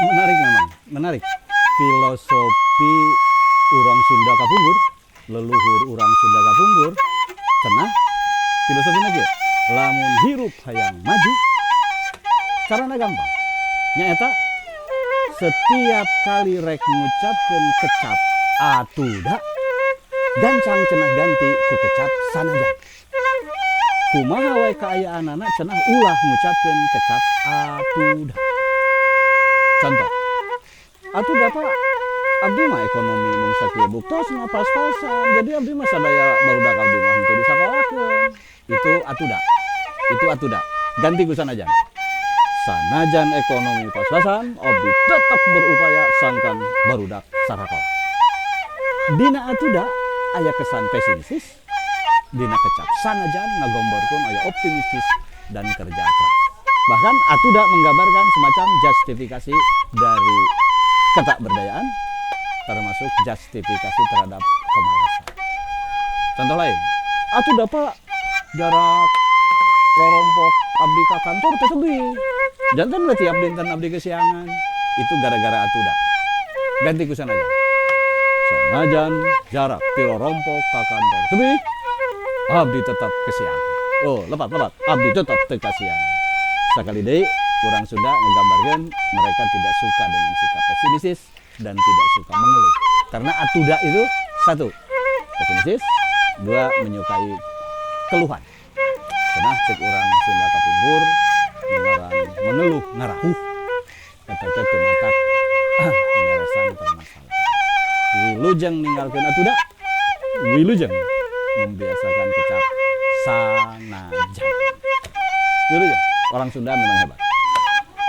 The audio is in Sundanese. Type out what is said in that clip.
Menarik memang, menarik. Filosofi urang Sunda kapungkur, leluhur urang Sunda kapungkur, cenah filosofina kieu. Lamun hirup hayang maju, carana gampang. Nyaeta setiap kali rek ngucapkeun kecap atuda, gancang cenah ganti ku kecap sanajan. Kumaha wae kaayaanana, cenah ulah ngucapkeun kecap atuda. Contoh, atuda Pak, abdi mah ekonomi mung sakieu buktosna pas-pasan, jadi abdi mah sadaya barudak abdi mah henteu disakolakeun. Itu atuda. Itu atuda. Ganti ku sanajan. Sanajan ekonomi pas-pasan, abdi tetap berupaya sangkan barudak sarakola. Dina atuda aya kesan pesimistis, dina kecap sanajan ngagomborkeun aya optimistis dan kerja keras. Bahkan atuda menggambarkan semacam justifikasi dari ketakberdayaan, termasuk justifikasi terhadap kemalasan. Contoh lain, atuda Pak, jarak rorompok abdi ka kantor teh tebih. Janten we tiap dinten abdi kesiangan. Itu gara-gara atuda. Ganti ku sanajan. Sanajan jarak ti rorompok ka kantor tebih, abdi tetap kesiangan. Oh, lepat, lepat. Abdi tetap teu kasiangan. Sakali deui urang Sunda nggambarkeun mereka tidak suka dengan sikap pesimistis dan tidak suka mengeluh. Karena atuda itu satu, pesimistis, dua, menyukai keluhan. Cenah cek urang Sunda kapungkur, ngaran mengeluh ngarahuh eta teh teu matak meresan permasalahan. Wilujeng ninggalkeun atuda, wilujeng membiasakan kecap sanajan. Wilujeng, orang Sunda memang hebat.